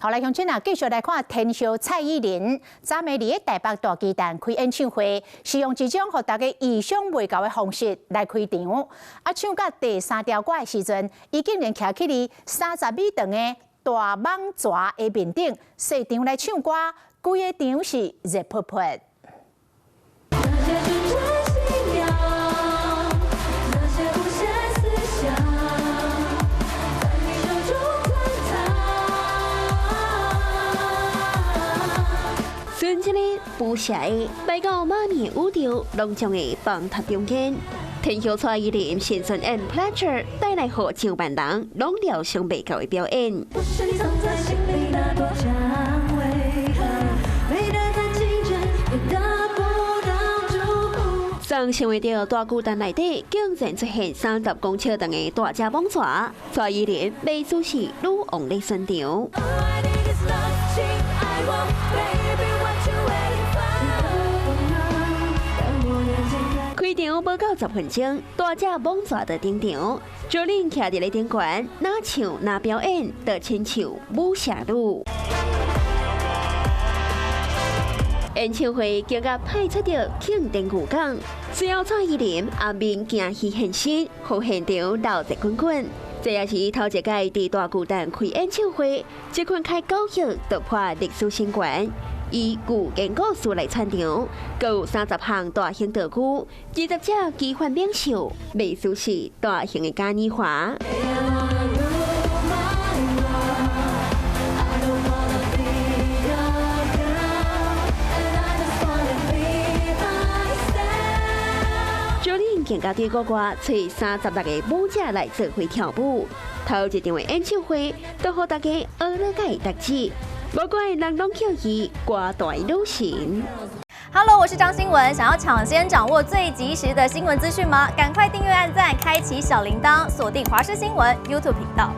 好來，鄉親啊，繼續來看天后蔡依林，昨暝佇咧台北大巨蛋開演唱會，是用一種予大家意想袂到的方式來開場。啊，唱到第三條歌的時陣，伊竟然徛起佇30米長的大蟒蛇的面頂，踅場來唱歌，規个場是熱噗噗。那些純真信仰，那些無限思想，在你手中存藏。順這個捕蛇來到媽咪的宇宙，隆重的崩塌中間。天后蔡依林現身 and Pleasure 帶來予上萬人攏料想袂到的表演。我是你藏在心裡那朵薔薇，美得再青春也得不到祝福。送想袂著大巨蛋內底竟然出現30公尺長的大隻蟒蛇，蔡依林袂輸是女王咧巡場。 All I need is love，請愛我，Baby what you waiting for？開場無夠10分鐘，大隻蟒蛇就登場，卓琳徛佇咧頂懸，若唱若表演，就親像武俠女。演唱會更加派出著慶典牛港，隨後蔡依林阿面驚喜現身，予現場鬧熱滾滾。這也是頭一屆佇大巨蛋開演唱會，這款開高音突破歷史新高，以寓言故事來串場，閣有30項大型道具，20隻奇幻猛獸，袂輸是大型的嘉年華。 I wanna lose my world. I don't wanna be your girl, and I just wanna be myself. 卓琳更加對國外揣36個舞者來做伙跳舞，頭一場的演唱會都予大家學了解特質，無怪人攏叫伊歌壇女神。 Hello，我是張新文。想要搶先掌握最及時的新聞資訊嗎？趕快訂閱、按讚、開啟小鈴鐺，鎖定華視新聞 YouTube 頻道。